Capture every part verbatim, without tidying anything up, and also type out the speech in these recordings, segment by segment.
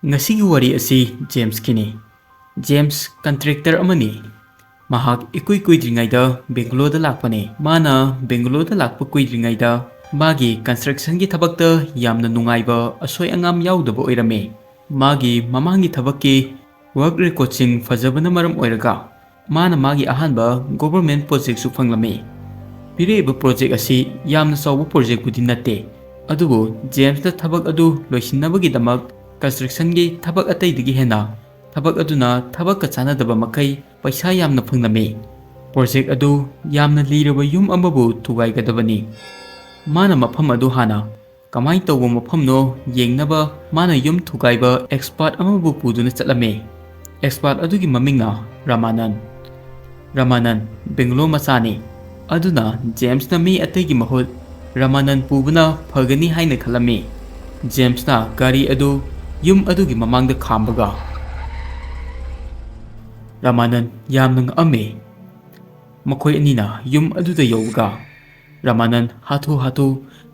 ꯉꯁꯤꯒꯤ ꯋꯥꯔꯤ ꯑꯁꯤ ꯖꯦꯝꯁꯀꯤꯅꯤ꯫ ꯖꯦꯝꯁ ꯀꯟꯇ꯭ꯔꯦꯛꯇꯔ ꯑꯃꯅꯤ꯫ ꯃꯍꯥꯛ ꯏꯀꯨꯏ ꯀꯨꯏꯗ꯭ꯔꯤꯉꯩꯗ ꯕꯦꯡꯒꯂꯣꯔꯗ ꯂꯥꯛꯄꯅꯤ꯫ ꯃꯥꯅ ꯕꯦꯡꯒꯂꯣꯔꯗ ꯂꯥꯛꯄ ꯀꯨꯏꯗ꯭ꯔꯤꯉꯩꯗ ꯃꯥꯒꯤ ꯀꯟꯁꯇ꯭ꯔꯛꯁꯟꯒꯤ ꯊꯕꯛꯇ ꯌꯥꯝꯅ ꯅꯨꯡꯉꯥꯏꯕ, ꯑꯁꯣꯏ ꯑꯉꯥꯝ ꯌꯥꯎꯗꯕ ꯑꯣꯏꯔꯝꯃꯤ꯫ ꯃꯥꯒꯤ ꯃꯃꯥꯡꯒꯤ ꯊꯕꯛꯀꯤ ꯋꯥꯔꯛ ꯔꯦꯀꯣꯔꯗꯁꯤꯡ ꯐꯖꯕꯅ ꯃꯔꯝ ꯑꯣꯏꯔꯒ ꯃꯥꯅ ꯃꯥꯒꯤ ꯑꯍꯥꯟꯕ ꯒꯣꯚꯔꯃꯦꯟ ꯄ꯭ꯔꯣꯖꯦꯛꯁꯨ ꯐꯪꯂꯝꯃꯤ꯫ ꯄꯤꯔꯛꯏꯕ ꯄ꯭ꯔꯣꯖꯦꯛ ꯑꯁꯤ ꯌꯥꯝꯅ ꯆꯥꯎꯕ ꯄ꯭ꯔꯣꯖꯦꯛꯄꯨꯗꯤ ꯅꯠꯇꯦ, ꯑꯗꯨꯕꯨ ꯖꯦꯝꯁꯅ ꯊꯕꯛ ꯑꯗꯨ ꯂꯣꯏꯁꯤꯟꯅꯕꯒꯤꯗꯃꯛ ꯀꯟꯁꯇ꯭ꯔꯛꯁꯟꯒꯤ ꯊꯕꯛ ꯑꯇꯩꯗꯒꯤ ꯍꯦꯟꯅ ꯊꯕꯛ ꯑꯗꯨꯅ ꯊꯕꯛꯀ ꯆꯥꯟꯅꯗꯕ ꯃꯈꯩ ꯄꯩꯁꯥ ꯌꯥꯝꯅ ꯐꯪꯂꯝꯃꯤ꯫ ꯄ꯭ꯔꯣꯖꯦꯛ ꯑꯗꯨ ꯌꯥꯝꯅ ꯂꯤꯔꯕ ꯌꯨꯝ ꯑꯃꯕꯨ ꯊꯨꯒꯥꯏꯒꯗꯕꯅꯤ꯫ ꯃꯥꯅ ꯃꯐꯝ ꯑꯗꯨ ꯍꯥꯟꯅ ꯀꯃꯥꯏꯅ ꯇꯧꯕ ꯃꯐꯝꯅꯣ ꯌꯦꯡꯅꯕ ꯃꯥꯅ ꯌꯨꯝ ꯊꯨꯒꯥꯏꯕ ꯑꯦꯛꯁꯄꯥꯔꯠ ꯑꯃꯕꯨ ꯄꯨꯗꯨꯅ ꯆꯠꯂꯝꯃꯤ꯫ ꯑꯦꯛꯁꯄꯥꯔꯠ ꯑꯗꯨꯒꯤ ꯃꯃꯤꯡꯅ ꯔꯥꯃꯥꯅꯟ꯫ ꯔꯥꯃꯥꯅꯟ ꯕꯦꯡꯒꯂꯣꯔ ꯃꯆꯥꯅꯤ, ꯑꯗꯨꯅ ꯖꯦꯝꯁꯅ ꯃꯤ ꯑꯇꯩꯒꯤ ꯃꯍꯨꯠ ꯔꯥꯃꯥꯅꯟ ꯄꯨꯕꯅ ꯐꯒꯅꯤ ꯍꯥꯏꯅ ꯈꯜꯂꯝꯃꯤ꯫ ꯖꯦꯝꯁꯅ ꯒꯥꯔꯤ ꯑꯗꯨ ꯌꯨꯝ ꯑꯗꯨꯒꯤ ꯃꯃꯥꯡꯗ ꯈꯥꯝꯕꯒ ꯔꯥꯃꯥꯅꯟ ꯌꯥꯝꯅ ꯉꯛꯑꯝꯃꯤ꯫ ꯃꯈꯣꯏ ꯑꯅꯤꯅ ꯌꯨꯝ ꯑꯗꯨꯗ ꯌꯧꯕꯒ ꯔꯥꯃꯥꯅꯟ ꯍꯥꯊꯨ ꯍꯥꯊꯨ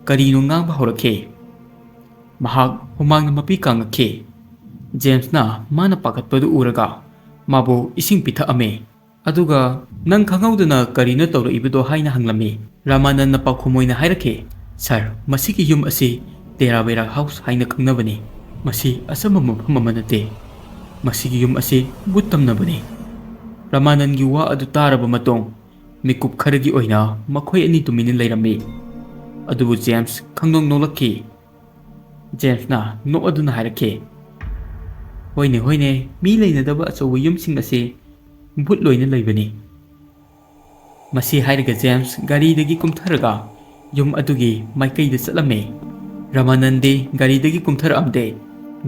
ꯀꯔꯤꯅꯣ ꯉꯥꯡꯕ ꯍꯧꯔꯛꯈꯤ꯫ ꯃꯍꯥꯛ ꯍꯨꯃꯥꯡꯅ ꯃꯄꯤ ꯀꯪꯉꯛꯈꯤ꯫ ꯖꯦꯝꯁꯅ ꯃꯥꯅ ꯄꯥꯈꯠꯄꯗꯨ ꯎꯔꯒ ꯃꯥꯕꯨ ꯏꯁꯤꯡ ꯄꯤꯊꯛꯑꯝꯃꯤ꯫ ꯑꯗꯨꯒ, "ꯅꯪ ꯈꯪꯍꯧꯗꯅ ꯀꯔꯤꯅꯣ ꯇꯧꯔꯛꯏꯕꯗꯣ?" ꯍꯥꯏꯅ ꯍꯪꯂꯝꯃꯤ꯫ ꯔꯥꯃꯥꯅꯟꯅ ꯄꯥꯎꯈꯨꯝ ꯑꯣꯏꯅ ꯍꯥꯏꯔꯛꯈꯤ, "ꯁꯥꯔ, ꯃꯁꯤꯒꯤ ꯌꯨꯝ ꯑꯁꯤ ꯇꯦꯔꯥ ꯕꯦꯔꯥ ꯍꯥꯎꯁ ꯍꯥꯏꯅ ꯈꯪꯅꯕꯅꯤ꯫ ꯃꯁꯤ ꯑꯆꯝꯕ ꯃꯐꯝ ꯑꯃ ꯅꯠꯇꯦ꯫ ꯃꯁꯤꯒꯤ ꯌꯨꯝ ꯑꯁꯤ ꯚꯨꯠ ꯇꯝꯅꯕꯅꯤ꯫" ꯔꯥꯃꯥꯅꯟꯒꯤ ꯋꯥ ꯑꯗꯨ ꯇꯥꯔꯕ ꯃꯇꯨꯡ, ꯃꯤꯀꯨꯞ ꯈꯔꯒꯤ ꯑꯣꯏꯅ ꯃꯈꯣꯏ ꯑꯅꯤ ꯇꯨꯃꯤꯟꯅ ꯂꯩꯔꯝꯃꯤ꯫ ꯑꯗꯨꯕꯨ ꯖꯦꯝꯁ ꯈꯪꯅꯣꯛ ꯅꯣꯛꯂꯛꯈꯤ꯫ ꯖꯦꯝꯁꯅ ꯅꯣꯛꯑꯗꯨꯅ ꯍꯥꯏꯔꯛꯈꯤ, "ꯍꯣꯏꯅꯦ, ꯍꯣꯏꯅꯦ, ꯃꯤ ꯂꯩꯅꯗꯕ ꯑꯆꯧꯕ ꯌꯨꯝꯁꯤꯡ ꯑꯁꯤ ꯚꯨꯠ ꯂꯣꯏꯅ ꯂꯩꯕꯅꯤ꯫" ꯃꯁꯤ ꯍꯥꯏꯔꯒ ꯖꯦꯝꯁ ꯒꯥꯔꯤꯗꯒꯤ ꯀꯨꯝꯊꯔꯒ ꯌꯨꯝ ꯑꯗꯨꯒꯤ ꯃꯥꯏꯀꯩꯗ ꯆꯠꯂꯝꯃꯤ꯫ ꯔꯥꯃꯥꯅꯟꯗꯤ ꯒꯥꯔꯤꯗꯒꯤ ꯀꯨꯝꯊꯔꯛꯑꯝꯗꯦ꯫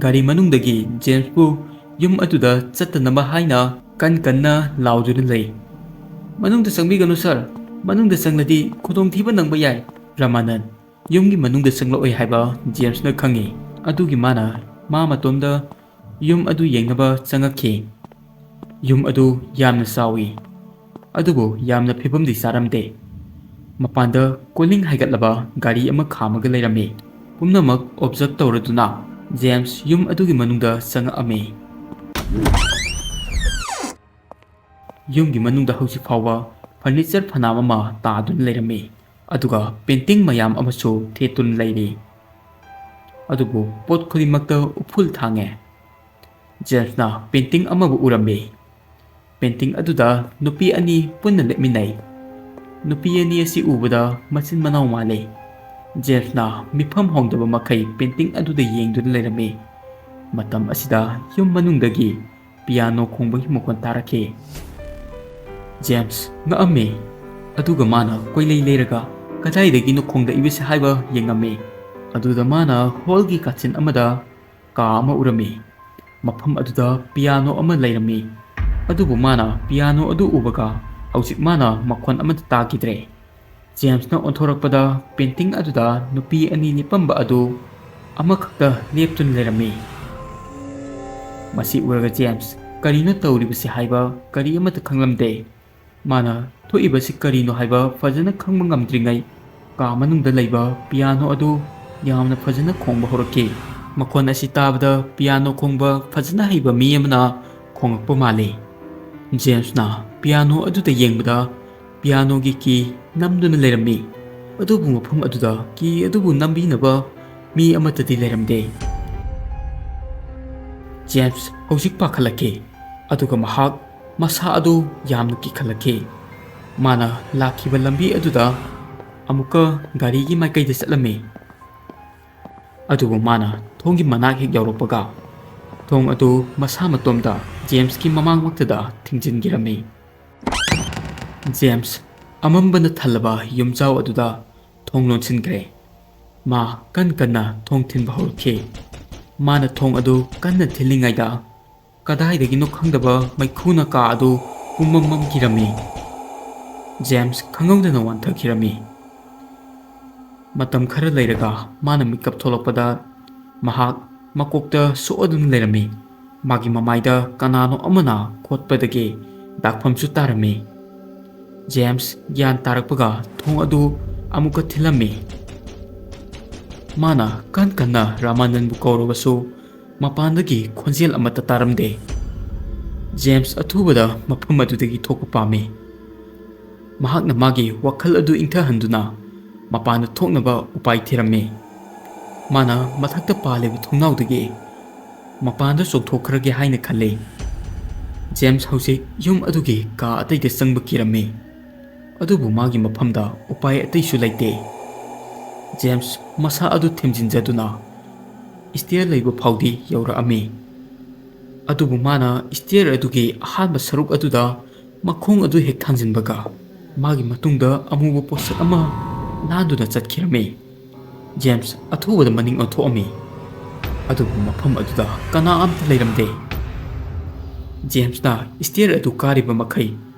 ꯒꯥꯔꯤ ꯃꯅꯨꯡꯗꯒꯤ ꯖꯦꯝꯁꯄꯨ ꯌꯨꯝ ꯑꯗꯨꯗ ꯆꯠꯇꯅꯕ ꯍꯥꯏꯅ ꯀꯟ ꯀꯟꯅ ꯂꯥꯎꯗꯨꯅ ꯂꯩ꯫ "ꯃꯅꯨꯡꯗ ꯆꯪꯕꯤꯒꯅꯨ, ꯁꯥꯔ꯫ ꯃꯅꯨꯡꯗ ꯆꯪꯂꯗꯤ ꯈꯨꯗꯣꯡꯊꯤꯕ ꯅꯪꯕ ꯌꯥꯏ꯫" ꯔꯥꯃꯥꯅꯟ ꯌꯨꯝꯒꯤ ꯃꯅꯨꯡꯗ ꯆꯪꯂꯛꯑꯣꯏ ꯍꯥꯏꯕ ꯖꯦꯝꯁꯅ ꯈꯪꯉꯤ꯫ ꯑꯗꯨꯒꯤ ꯃꯥꯅ ꯃꯥ ꯃꯇꯣꯝꯗ ꯌꯨꯝ ꯑꯗꯨ ꯌꯦꯡꯅꯕ ꯆꯪꯉꯛꯈꯤ꯫ ꯌꯨꯝ ꯑꯗꯨ ꯌꯥꯝꯅ ꯆꯥꯎꯏ, ꯑꯗꯨꯕꯨ ꯌꯥꯝꯅ ꯐꯤꯕꯝꯗꯤ ꯆꯥꯔꯝꯗꯦ꯫ ꯃꯄꯥꯟꯗ ꯀꯣꯂꯤꯡ ꯍꯥꯏꯒꯠꯂꯕ ꯒꯥꯔꯤ ꯑꯃ ꯈꯥꯝꯃꯒ ꯂꯩꯔꯝꯃꯤ꯫ ꯄꯨꯝꯅꯃꯛ ꯑꯣꯕꯖꯔꯕ ꯇꯧꯔꯗꯨꯅ ꯖꯦꯝꯁ ꯌꯨꯝ ꯑꯗꯨꯒꯤ ꯃꯅꯨꯡꯗ ꯆꯪꯉꯛꯑꯝꯃꯤ꯫ ꯌꯨꯝꯒꯤ ꯃꯅꯨꯡꯗ ꯍꯧꯖꯤꯛ ꯐꯥꯎꯕ ꯐꯔꯅꯤꯆꯔ ꯐꯅꯌꯥꯝ ꯑꯃ ꯇꯥꯗꯨꯅ ꯂꯩꯔꯝꯃꯤ, ꯑꯗꯨꯒ ꯄꯦꯟꯇꯤꯡ ꯃꯌꯥꯝ ꯑꯃꯁꯨ ꯊꯦꯠꯇꯨꯅ ꯂꯩꯔꯤ꯫ ꯑꯗꯨꯕꯨ ꯄꯣꯠ ꯈꯨꯗꯤꯡꯃꯛꯇ ꯎꯐꯨꯜ ꯊꯥꯡꯉꯦ꯫ ꯖꯦꯝꯁꯅ ꯄꯦꯟꯇꯤꯡ ꯑꯃꯕꯨ ꯎꯔꯝꯃꯤ꯫ ꯄꯦꯟꯇꯤꯡ ꯑꯗꯨꯗ ꯅꯨꯄꯤ ꯑꯅꯤ ꯄꯨꯟꯅ ꯂꯦꯞꯃꯤꯟꯅꯩ꯫ ꯅꯨꯄꯤ ꯑꯅꯤ ꯑꯁꯤ ꯎꯕꯗ ꯃꯆꯤꯟ ꯃꯅꯥꯎ ꯃꯥꯜꯂꯤ꯫ ꯖꯦꯝꯁꯅ ꯃꯤꯐꯝ ꯍꯣꯡꯗꯕ ꯃꯈꯩ ꯄꯦꯟꯇꯤꯡ ꯑꯗꯨꯗ ꯌꯦꯡꯗꯨꯅ ꯂꯩꯔꯝꯃꯤ꯫ ꯃꯇꯝ ꯑꯁꯤꯗ ꯌꯨꯝ ꯃꯅꯨꯡꯗꯒꯤ ꯄꯤꯌꯥꯅꯣ ꯈꯣꯡꯕꯒꯤ ꯃꯈꯣꯟ ꯇꯥꯔꯛꯈꯤ꯫ ꯖꯦꯝꯁ ꯉꯛꯑꯝꯃꯤ, ꯑꯗꯨꯒ ꯃꯥꯅ ꯀꯣꯏꯂꯩ ꯂꯩꯔꯒ ꯀꯗꯥꯏꯗꯒꯤꯅꯣ ꯈꯣꯡꯂꯛꯏꯕꯁꯤ ꯍꯥꯏꯕ ꯌꯦꯡꯉꯝꯃꯤ꯫ ꯑꯗꯨꯗ ꯃꯥꯅ ꯍꯣꯜꯒꯤ ꯀꯥꯆꯤꯟ ꯑꯃꯗ ꯀꯥ ꯑꯃ ꯎꯔꯝꯃꯤ꯫ ꯃꯐꯝ ꯑꯗꯨꯗ ꯄꯤꯌꯥꯅꯣ ꯑꯃ ꯂꯩꯔꯝꯃꯤ, ꯑꯗꯨꯕꯨ ꯃꯥꯅ ꯄꯤꯌꯥꯅꯣ ꯑꯗꯨ ꯎꯕꯒ ꯍꯧꯖꯤꯛ ꯃꯥꯅ ꯃꯈꯣꯟ ꯑꯃꯠꯇ ꯇꯥꯈꯤꯗ꯭ꯔꯦ꯫ ꯖꯦꯝꯁꯅ ꯑꯣꯟꯊꯣꯔꯛꯄꯗ ꯄꯦꯟꯇꯤꯡ ꯑꯗꯨꯗ ꯅꯨꯄꯤ ꯑꯅꯤ ꯂꯦꯞꯄꯝꯕ ꯑꯗꯨ ꯑꯃꯈꯛꯇ ꯂꯦꯞꯇꯨꯅ ꯂꯩꯔꯝꯃꯤ꯫ ꯃꯁꯤ ꯎꯔꯒ ꯖꯦꯝꯁ ꯀꯔꯤꯅꯣ ꯇꯧꯔꯤꯕꯁꯤ ꯍꯥꯏꯕ ꯀꯔꯤ ꯑꯃꯠꯇ ꯈꯪꯂꯝꯗꯦ꯫ ꯃꯥꯅ ꯊꯣꯛꯏꯕꯁꯤ ꯀꯔꯤꯅꯣ ꯍꯥꯏꯕ ꯐꯖꯅ ꯈꯪꯕ ꯉꯝꯗ꯭ꯔꯤꯉꯩ ꯀꯥ ꯃꯅꯨꯡꯗ ꯂꯩꯕ ꯄꯤꯌꯥꯅꯣ ꯑꯗꯨ ꯌꯥꯝꯅ ꯐꯖꯅ ꯈꯣꯡꯕ ꯍꯧꯔꯛꯈꯤ꯫ ꯃꯈꯣꯟ ꯑꯁꯤ ꯇꯥꯕꯗ ꯄꯤꯌꯥꯅꯣ ꯈꯣꯡꯕ ꯐꯖꯅ ꯍꯩꯕ ꯃꯤ ꯑꯃꯅ ꯈꯣꯡꯂꯛꯄ ꯃꯥꯜꯂꯤ꯫ ꯖꯦꯝꯁꯅ ꯄꯤꯌꯥꯅꯣ ꯑꯗꯨꯗ ꯌꯦꯡꯕꯗ ꯄꯤꯌꯥꯅꯣꯒꯤ ꯀꯤ ꯅꯝꯗꯨꯅ ꯂꯩꯔꯝꯃꯤ, ꯑꯗꯨꯕꯨ ꯃꯐꯝ ꯑꯗꯨꯗ ꯀꯤ ꯑꯗꯨꯕꯨ ꯅꯝꯕꯤꯅꯕ ꯃꯤ ꯑꯃꯠꯇꯗꯤ ꯂꯩꯔꯝꯗꯦ꯫ ꯖꯦꯝꯁ ꯍꯧꯖꯤꯛ ꯄꯥꯈꯠꯂꯛꯈꯤ, ꯑꯗꯨꯒ ꯃꯍꯥꯛ ꯃꯁꯥ ꯑꯗꯨ ꯌꯥꯝꯅ ꯀꯤꯈꯠꯂꯛꯈꯤ꯫ ꯃꯥꯅ ꯂꯥꯛꯈꯤꯕ ꯂꯝꯕꯤ ꯑꯗꯨꯗ ꯑꯃꯨꯛꯀ ꯒꯥꯔꯤꯒꯤ ꯃꯥꯏꯀꯩꯗ ꯆꯠꯂꯝꯃꯤ꯫ ꯑꯗꯨꯕꯨ ꯃꯥꯅ ꯊꯣꯡꯒꯤ ꯃꯅꯥꯛ ꯍꯦꯛ ꯌꯧꯔꯛꯄꯒ, ꯊꯣꯡ ꯑꯗꯨ ꯃꯁꯥ ꯃꯇꯣꯝꯇ ꯖꯦꯝꯁꯀꯤ ꯃꯃꯥꯡꯃꯛꯇꯗ ꯊꯤꯡꯖꯤꯟꯈꯤꯔꯝꯃꯤ꯫ ꯖꯦꯝꯁ ꯑꯃꯝꯕꯅ ꯊꯜꯂꯕ ꯌꯨꯝꯖꯥꯎ ꯑꯗꯨꯗ ꯊꯣꯡ ꯂꯣꯟꯁꯤꯟꯈ꯭ꯔꯦ꯫ ꯃꯥ ꯀꯟ ꯀꯟꯅ ꯊꯣꯡ ꯊꯤꯟꯕ ꯍꯧꯔꯛꯈꯤ꯫ ꯃꯥꯅ ꯊꯣꯡ ꯑꯗꯨ ꯀꯟꯅ ꯊꯤꯜꯂꯤꯉꯩꯗ, ꯀꯗꯥꯏꯗꯒꯤꯅꯣ ꯈꯪꯗꯕ ꯃꯩꯈꯨꯅ ꯀꯥ ꯑꯗꯨ ꯄꯨꯝꯃꯝ ꯃꯝꯈꯤꯔꯝꯃꯤ꯫ ꯖꯦꯝꯁ ꯈꯪꯍꯧꯗꯅ ꯋꯥꯟꯊꯈꯤꯔꯝꯃꯤ꯫ ꯃꯇꯝ ꯈꯔ ꯂꯩꯔꯒ ꯃꯥꯅ ꯃꯤꯀꯞ ꯊꯣꯛꯂꯛꯄꯗ, ꯃꯍꯥꯛ ꯃꯀꯣꯛꯇ ꯁꯣꯛꯑꯗꯨꯅ ꯂꯩꯔꯝꯃꯤ꯫ ꯃꯥꯒꯤ ꯃꯃꯥꯏꯗ ꯀꯅꯥꯅꯣ ꯑꯃꯅ ꯈꯣꯠꯄꯗꯒꯤ ꯗꯥꯛꯐꯝꯁꯨ ꯇꯥꯔꯝꯃꯤ꯫ ꯖꯦꯝꯁ ꯒ꯭ꯌꯥꯟ ꯇꯥꯔꯛꯄꯒ ꯊꯣꯡ ꯑꯗꯨ ꯑꯃꯨꯛꯀ ꯊꯤꯜꯂꯝꯃꯤ꯫ ꯃꯥꯅ ꯀꯟ ꯀꯟꯅ ꯔꯥꯃꯥꯅꯟꯕꯨ ꯀꯧꯔꯕꯁꯨ ꯃꯄꯥꯟꯗꯒꯤ ꯈꯣꯟꯖꯦꯜ ꯑꯃꯠꯇ ꯇꯥꯔꯝꯗꯦ꯫ ꯖꯦꯝꯁ ꯑꯊꯨꯕꯗ ꯃꯐꯝ ꯑꯗꯨꯗꯒꯤ ꯊꯣꯛꯄ ꯄꯥꯝꯃꯤ꯫ ꯃꯍꯥꯛꯅ ꯃꯥꯒꯤ ꯋꯥꯈꯜ ꯑꯗꯨ ꯏꯪꯊꯍꯟꯗꯨꯅ ꯃꯄꯥꯟꯗ ꯊꯣꯛꯅꯕ ꯎꯄꯥꯏ ꯊꯤꯔꯝꯃꯤ꯫ ꯃꯥꯅ ꯃꯊꯛꯇ ꯄꯥꯜꯂꯤꯕ ꯊꯣꯡꯅꯥꯎꯗꯒꯤ ꯃꯄꯥꯟꯗ ꯆꯣꯡꯊꯣꯛꯈ꯭ꯔꯒꯦ ꯍꯥꯏꯅ ꯈꯜꯂꯤ꯫ ꯖꯦꯝꯁ ꯍꯧꯖꯤꯛ ꯌꯨꯝ ꯑꯗꯨꯒꯤ ꯀꯥ ꯑꯇꯩꯗ ꯆꯪꯕ ꯀꯤꯔꯝꯃꯤ꯫ ꯑꯗꯨꯕꯨ ꯃꯥꯒꯤ ꯃꯐꯝꯗ ꯎꯄꯥꯏ ꯑꯇꯩꯁꯨ ꯂꯩꯇꯦ꯫ ꯖꯦꯝꯁ ꯃꯁꯥ ꯑꯗꯨ ꯊꯦꯝꯖꯤꯟꯖꯗꯨꯅ ꯁ꯭ꯇꯦꯌꯔ ꯂꯩꯕ ꯐꯥꯎꯗꯤ ꯌꯧꯔꯛꯑꯝꯃꯤ꯫ ꯑꯗꯨꯕꯨ ꯃꯥꯅ ꯁ꯭ꯇꯦꯌꯔ ꯑꯗꯨꯒꯤ ꯑꯍꯥꯟꯕ ꯁꯔꯨꯛ ꯑꯗꯨꯗ ꯃꯈꯣꯡ ꯑꯗꯨ ꯍꯦꯛ ꯊꯥꯡꯖꯤꯟꯕꯒ ꯃꯥꯒꯤ ꯃꯇꯨꯡꯗ ꯑꯃꯨꯕ ꯄꯣꯠꯁꯛ ꯑꯃ ꯂꯥꯟꯗꯨꯅ ꯆꯠꯈꯤꯔꯝꯃꯤ꯫ ꯖꯦꯝꯁ ꯑꯊꯨꯕꯗ ꯃꯅꯤꯡ ꯑꯣꯟꯊꯣꯛꯑꯝꯃꯤ꯫ ꯑꯗꯨꯕꯨ ꯃꯐꯝ ꯑꯗꯨꯗ ꯀꯅꯥ ꯑꯝꯇ ꯂꯩꯔꯝꯗꯦ꯫ ꯖꯦꯝꯁꯅ ꯁ꯭ꯇꯦꯌꯔ ꯑꯗꯨ ꯀꯥꯔꯤꯕ ꯃꯈꯩ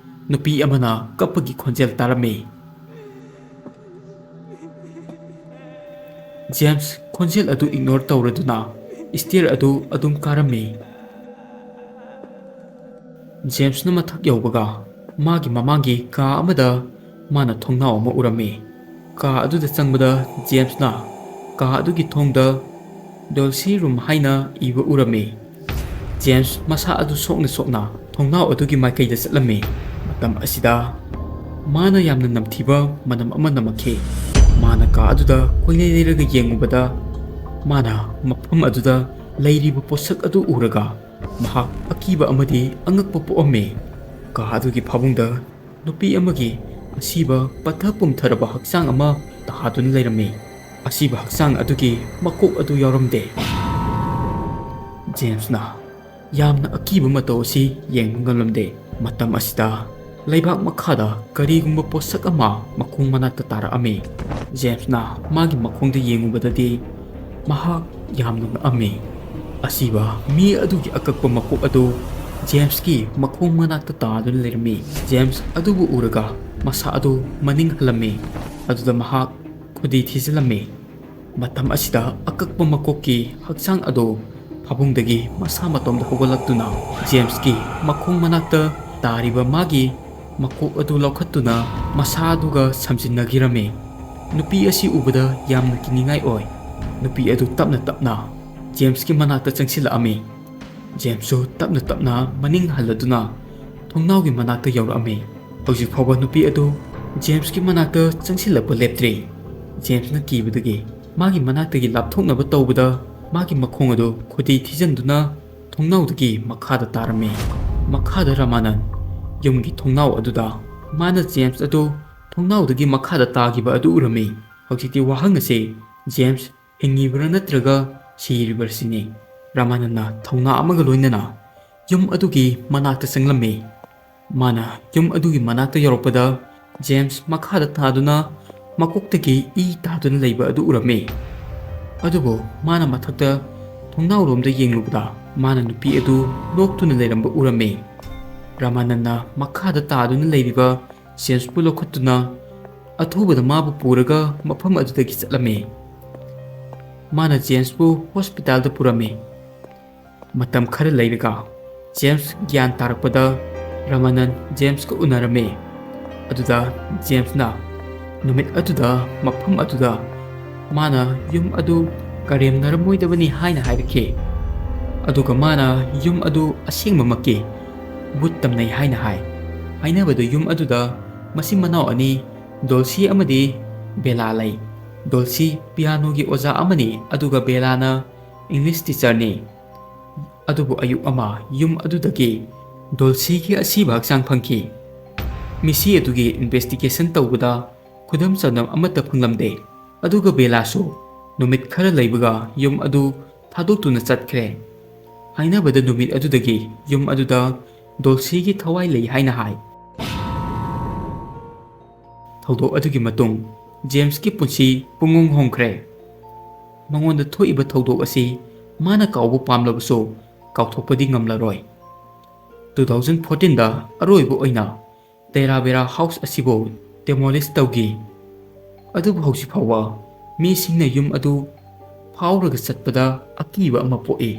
ꯅꯨꯄꯤ ꯑꯃꯅ ꯀꯞꯄꯒꯤ ꯈꯣꯟꯖꯦꯜ ꯇꯥꯔꯝꯃꯤ꯫ ꯖꯦꯝꯁ ꯈꯣꯟꯖꯦꯜ ꯑꯗꯨ ꯏꯒꯅꯣꯔ ꯇꯧꯔꯗꯨꯅ ꯁ꯭ꯇꯦꯌꯔ ꯑꯗꯨ ꯑꯗꯨꯝ ꯀꯥꯔꯝꯃꯤ꯫ ꯖꯦꯝꯁꯅ ꯃꯊꯛ ꯌꯧꯕꯒ ꯃꯥꯒꯤ ꯃꯃꯥꯡꯒꯤ ꯀꯥ ꯑꯃꯗ ꯃꯥꯅ ꯊꯣꯡꯅꯥꯎ ꯑꯃ ꯎꯔꯝꯃꯤ꯫ ꯀꯥ ꯑꯗꯨꯗ ꯆꯪꯕꯗ ꯖꯦꯝꯁꯅ ꯀꯥ ꯑꯗꯨꯒꯤ ꯊꯣꯡꯗ "ꯗꯣꯜꯁꯤ ꯔꯨꯝ" ꯍꯥꯏꯅ ꯏꯕ ꯎꯔꯝꯃꯤ꯫ ꯖꯦꯝꯁ ꯃꯁꯥ ꯑꯗꯨ ꯁꯣꯛꯅ ꯁꯣꯛꯅ ꯊꯣꯡꯅꯥꯎ ꯑꯗꯨꯒꯤ ꯃꯥꯏꯀꯩꯗ ꯆꯠꯂꯝꯃꯤ꯫ ꯃꯇꯝ ꯑꯁꯤꯗ ꯃꯥꯅ ꯌꯥꯝꯅ ꯅꯝꯊꯤꯕ ꯃꯅꯝ ꯑꯃ ꯅꯝꯃꯛꯈꯤ꯫ ꯃꯥꯅ ꯀꯥ ꯑꯗꯨꯗ ꯀꯣꯏꯂꯩ ꯂꯩꯔꯒ ꯌꯦꯡꯉꯨꯕꯗ, ꯃꯥꯅ ꯃꯐꯝ ꯑꯗꯨꯗ ꯂꯩꯔꯤꯕ ꯄꯣꯠꯁꯛ ꯑꯗꯨ ꯎꯔꯒ ꯃꯍꯥꯛ ꯑꯀꯤꯕ ꯑꯃꯗꯤ ꯑꯉꯛꯄ ꯄꯣꯛꯑꯝꯃꯤ꯫ ꯀꯥ ꯑꯗꯨꯒꯤ ꯐꯥꯕꯨꯡꯗ ꯅꯨꯄꯤ ꯑꯃꯒꯤ ꯑꯁꯤꯕ ꯄꯠꯊ ꯄꯨꯝꯊꯔꯕ ꯍꯛꯆꯥꯡ ꯑꯃ ꯇꯥꯗꯨꯅ ꯂꯩꯔꯝꯃꯤ꯫ ꯑꯁꯤꯕ ꯍꯛꯆꯥꯡ ꯑꯗꯨꯒꯤ ꯃꯀꯣꯛ ꯑꯗꯨ ꯌꯥꯎꯔꯝꯗꯦ꯫ ꯖꯦꯝꯁꯅ ꯌꯥꯝꯅ ꯑꯀꯤꯕ ꯃꯇꯧ ꯑꯁꯤ ꯌꯦꯡꯕ ꯉꯝꯂꯝꯗꯦ꯫ ꯃꯇꯝ ꯑꯁꯤꯗ ꯂꯩꯕꯥꯛ ꯃꯈꯥꯗ ꯀꯔꯤꯒꯨꯝꯕ ꯄꯣꯠꯁꯛ ꯑꯃ ꯃꯈꯣꯡ ꯃꯅꯥꯛꯇ ꯇꯥꯔꯛꯑꯝꯃꯤ꯫ ꯖꯦꯝꯁꯅ ꯃꯥꯒꯤ ꯃꯈꯣꯡꯗ ꯌꯦꯡꯉꯨꯕꯗꯗꯤ ꯃꯍꯥꯛ ꯌꯥꯝꯅ ꯉꯛꯑꯝꯃꯤ꯫ ꯑꯁꯤꯕ ꯃꯤ ꯑꯗꯨꯒꯤ ꯑꯀꯛꯄ ꯃꯀꯣꯛ ꯑꯗꯨ ꯖꯦꯝꯁꯀꯤ ꯃꯈꯣꯡ ꯃꯅꯥꯛꯇ ꯇꯥꯗꯨꯅ ꯂꯩꯔꯝꯃꯤ꯫ ꯖꯦꯝꯁ ꯑꯗꯨꯕꯨ ꯎꯔꯒ ꯃꯁꯥ ꯑꯗꯨ ꯃꯅꯤꯡ ꯍꯜꯂꯝꯃꯤ꯫ ꯑꯗꯨꯗ ꯃꯍꯥꯛ ꯈꯨꯗꯤ ꯊꯤꯖꯤꯜꯂꯝꯃꯤ꯫ ꯃꯇꯝ ꯑꯁꯤꯗ ꯑꯀꯛꯄ ꯃꯀꯣꯛꯀꯤ ꯍꯛꯆꯥꯡ ꯑꯗꯨ ꯐꯃꯨꯡꯗꯒꯤ ꯃꯁꯥ ꯃꯇꯣꯝꯗ ꯍꯧꯒꯠꯂꯛꯇꯨꯅ ꯖꯦꯝꯁꯀꯤ ꯃꯈꯣꯡ ꯃꯅꯥꯛꯇ ꯇꯥꯔꯤꯕ ꯃꯥꯒꯤ ꯃꯀꯣꯛ ꯑꯗꯨ ꯂꯧꯈꯠꯇꯨꯅ ꯃꯁꯥ ꯑꯗꯨꯒ ꯁꯝꯖꯤꯟꯅꯈꯤꯔꯝꯃꯤ꯫ ꯅꯨꯄꯤ ꯑꯁꯤ ꯎꯕꯗ ꯌꯥꯝꯅ ꯀꯤꯅꯤꯡꯉꯥꯏ ꯑꯣꯏ꯫ ꯅꯨꯄꯤ ꯑꯗꯨ ꯇꯞꯅ ꯇꯞꯅ ꯖꯦꯝꯁꯀꯤ ꯃꯅꯥꯛꯇ ꯆꯪꯁꯤꯜꯂꯛꯑꯝꯃꯤ꯫ ꯖꯦꯝꯁꯁꯨ ꯇꯞꯅ ꯇꯞꯅ ꯃꯅꯤꯡ ꯍꯜꯂꯗꯨꯅ ꯊꯣꯡꯅꯥꯎꯒꯤ ꯃꯅꯥꯛꯇ ꯌꯧꯔꯛꯑꯝꯃꯤ꯫ ꯍꯧꯖꯤꯛ ꯐꯥꯎꯕ ꯅꯨꯄꯤ ꯑꯗꯨ ꯖꯦꯝꯁꯀꯤ ꯃꯅꯥꯛꯇ ꯆꯪꯁꯤꯜꯂꯛꯄ ꯂꯦꯞꯇ꯭ꯔꯤ꯫ ꯖꯦꯝꯁꯅ ꯀꯤꯕꯗꯒꯤ ꯃꯥꯒꯤ ꯃꯅꯥꯛꯇꯒꯤ ꯂꯥꯞꯊꯣꯛꯅꯕ ꯇꯧꯕꯗ ꯃꯥꯒꯤ ꯃꯈꯣꯡ ꯑꯗꯨ ꯈꯨꯗꯤ ꯊꯤꯖꯤꯟꯗꯨꯅ ꯊꯣꯡꯅꯥꯎꯗꯒꯤ ꯃꯈꯥꯗ ꯇꯥꯔꯝꯃꯤ꯫ ꯃꯈꯥꯗ ꯔꯃꯥꯅꯟ ꯌꯨꯝꯒꯤ ꯊꯣꯡꯅꯥꯎ ꯑꯗꯨꯗ ꯃꯥꯅ ꯖꯦꯝꯁ ꯑꯗꯨ ꯊꯣꯡꯅꯥꯎꯗꯒꯤ ꯃꯈꯥꯗ ꯇꯥꯈꯤꯕ ꯑꯗꯨ ꯎꯔꯝꯃꯤ꯫ ꯍꯧꯖꯤꯛꯇꯤ ꯋꯥꯍꯪ ꯑꯁꯤ ꯖꯦꯝꯁ ꯍꯤꯡꯉꯤꯕ꯭ꯔꯥ ꯅꯠꯇ꯭ꯔꯒ ꯁꯤꯔꯤꯕ꯭ꯔꯥ ꯁꯤꯅꯤ꯫ ꯔꯃꯥꯅꯟꯅ ꯊꯧꯅꯥ ꯑꯃꯒ ꯂꯣꯏꯅꯅ ꯌꯨꯝ ꯑꯗꯨꯒꯤ ꯃꯅꯥꯛꯇ ꯆꯪꯂꯝꯃꯤ꯫ ꯃꯥꯅ ꯌꯨꯝ ꯑꯗꯨꯒꯤ ꯃꯅꯥꯛꯇ ꯌꯧꯔꯛꯄꯗ ꯖꯦꯝꯁ ꯃꯈꯥꯗ ꯇꯥꯗꯨꯅ ꯃꯀꯣꯛꯇꯒꯤ ꯏ ꯇꯥꯗꯨꯅ ꯂꯩꯕ ꯑꯗꯨ ꯎꯔꯝꯃꯤ꯫ ꯑꯗꯨꯕꯨ ꯃꯥꯅ ꯃꯊꯛꯇ ꯊꯣꯡꯅꯥꯎꯔꯣꯝꯗ ꯌꯦꯡꯂꯨꯕꯗ ꯃꯥꯅ ꯅꯨꯄꯤ ꯑꯗꯨ ꯅꯣꯛꯇꯨꯅ ꯂꯩꯔꯝꯕ ꯎꯔꯝꯃꯤ꯫ ꯔꯃꯥꯅꯟꯅ ꯃꯈꯥꯗ ꯇꯥꯗꯨꯅ ꯂꯩꯔꯤꯕ ꯖꯦꯝꯁꯄꯨ ꯂꯧꯈꯠꯇꯨꯅ ꯑꯊꯨꯕꯗ ꯃꯥꯕꯨ ꯄꯨꯔꯒ ꯃꯐꯝ ꯑꯗꯨꯗꯒꯤ ꯆꯠꯂꯝꯃꯤ꯫ ꯃꯥꯅ ꯖꯦꯝꯁꯄꯨ ꯍꯣꯁꯄꯤꯇꯥꯜꯗ ꯄꯨꯔꯝꯃꯤ꯫ ꯃꯇꯝ ꯈꯔ ꯂꯩꯔꯒ ꯖꯦꯝꯁ ꯒ꯭ꯌꯥꯟ ꯇꯥꯔꯛꯄꯗ ꯔꯃꯥꯅꯟ ꯖꯦꯝꯁꯀ ꯎꯅꯔꯝꯃꯤ꯫ ꯑꯗꯨꯗ ꯖꯦꯝꯁꯅ ꯅꯨꯃꯤꯠ ꯑꯗꯨꯗ ꯃꯐꯝ ꯑꯗꯨꯗ ꯃꯥꯅ ꯌꯨꯝ ꯑꯗꯨ ꯀꯔꯦꯝꯅꯔꯝꯃꯣꯏꯗꯕꯅꯤ ꯍꯥꯏꯅ ꯍꯥꯏꯔꯛꯈꯤ꯫ ꯑꯗꯨꯒ ꯃꯥꯅ ꯌꯨꯝ ꯑꯗꯨ ꯑꯁꯦꯡꯕꯃꯛꯀꯤ ꯚꯨꯠ ꯇꯝꯅꯩ ꯍꯥꯏꯅ ꯍꯥꯏ꯫ ꯍꯥꯏꯅꯕꯗ ꯌꯨꯝ ꯑꯗꯨꯗ ꯃꯆꯤꯟ ꯃꯅꯥꯎ ꯑꯅꯤ, ꯗꯣꯜꯁꯤ ꯑꯃꯗꯤ ꯕꯦꯂꯥ ꯂꯩ꯫ ꯗꯣꯜꯁꯤ ꯄꯤꯌꯥꯅꯣꯒꯤ ꯑꯣꯖꯥ ꯑꯃꯅꯤ, ꯑꯗꯨꯒ ꯕꯦꯂꯥꯅ ꯏꯪꯂꯤꯁ ꯇꯤꯆꯔꯅꯤ꯫ ꯑꯗꯨꯕꯨ ꯑꯌꯨꯛ ꯑꯃ ꯌꯨꯝ ꯑꯗꯨꯗꯒꯤ ꯗꯣꯜꯁꯤꯒꯤ ꯑꯁꯤꯕ ꯍꯛꯆꯥꯡ ꯐꯪꯈꯤ꯫ ꯃꯤꯁꯤ ꯑꯗꯨꯒꯤ ꯏꯟꯚꯦꯁꯇꯤꯒꯦꯁꯟ ꯇꯧꯕꯗ ꯈꯨꯗꯝ ꯆꯥꯡꯗꯝ ꯑꯃꯠꯇ ꯐꯪꯂꯝꯗꯦ꯫ ꯑꯗꯨꯒ ꯕꯦꯂꯥꯁꯨ ꯅꯨꯃꯤꯠ ꯈꯔ ꯂꯩꯕꯒ ꯌꯨꯝ ꯑꯗꯨ ꯊꯥꯗꯣꯛꯇꯨꯅ ꯆꯠꯈ꯭ꯔꯦ꯫ ꯍꯥꯏꯅꯕꯗ ꯅꯨꯃꯤꯠ ꯑꯗꯨꯗꯒꯤ ꯌꯨꯝ ꯑꯗꯨꯗ ꯗꯣꯜꯁꯤꯒꯤ ꯊꯋꯥꯏ ꯂꯩ ꯍꯥꯏꯅ ꯍꯥꯏ꯫ ꯊꯧꯗꯣꯛ ꯑꯗꯨꯒꯤ ꯃꯇꯨꯡ ꯖꯦꯝꯁꯀꯤ ꯄꯨꯟꯁꯤ ꯄꯨꯡꯍꯣꯡ ꯍꯣꯡꯈ꯭ꯔꯦ꯫ ꯃꯉꯣꯟꯗ ꯊꯣꯛꯏꯕ ꯊꯧꯗꯣꯛ ꯑꯁꯤ ꯃꯥꯅ ꯀꯥꯎꯕ ꯄꯥꯝꯂꯕꯁꯨ ꯀꯥꯎꯊꯣꯛꯄꯗꯤ ꯉꯝꯂꯔꯣꯏ꯫ ꯇꯨ ꯊꯥꯎꯖꯟ ꯐꯣꯔꯇꯤꯟꯗ ꯑꯔꯣꯏꯕ ꯑꯣꯏꯅ ꯇꯦꯔꯥ ꯕꯦꯔꯥ ꯍꯥꯎꯁ ꯑꯁꯤꯕꯨ ꯗꯦꯃꯣꯂꯤꯁ ꯇꯧꯈꯤ꯫ ꯑꯗꯨꯕꯨ ꯍꯧꯖꯤꯛ ꯐꯥꯎꯕ ꯃꯤꯁꯤꯡꯅ ꯌꯨꯝ ꯑꯗꯨ ꯐꯥꯎꯔꯒ ꯆꯠꯄꯗ ꯑꯀꯤꯕ ꯑꯃ ꯄꯣꯛꯏ꯫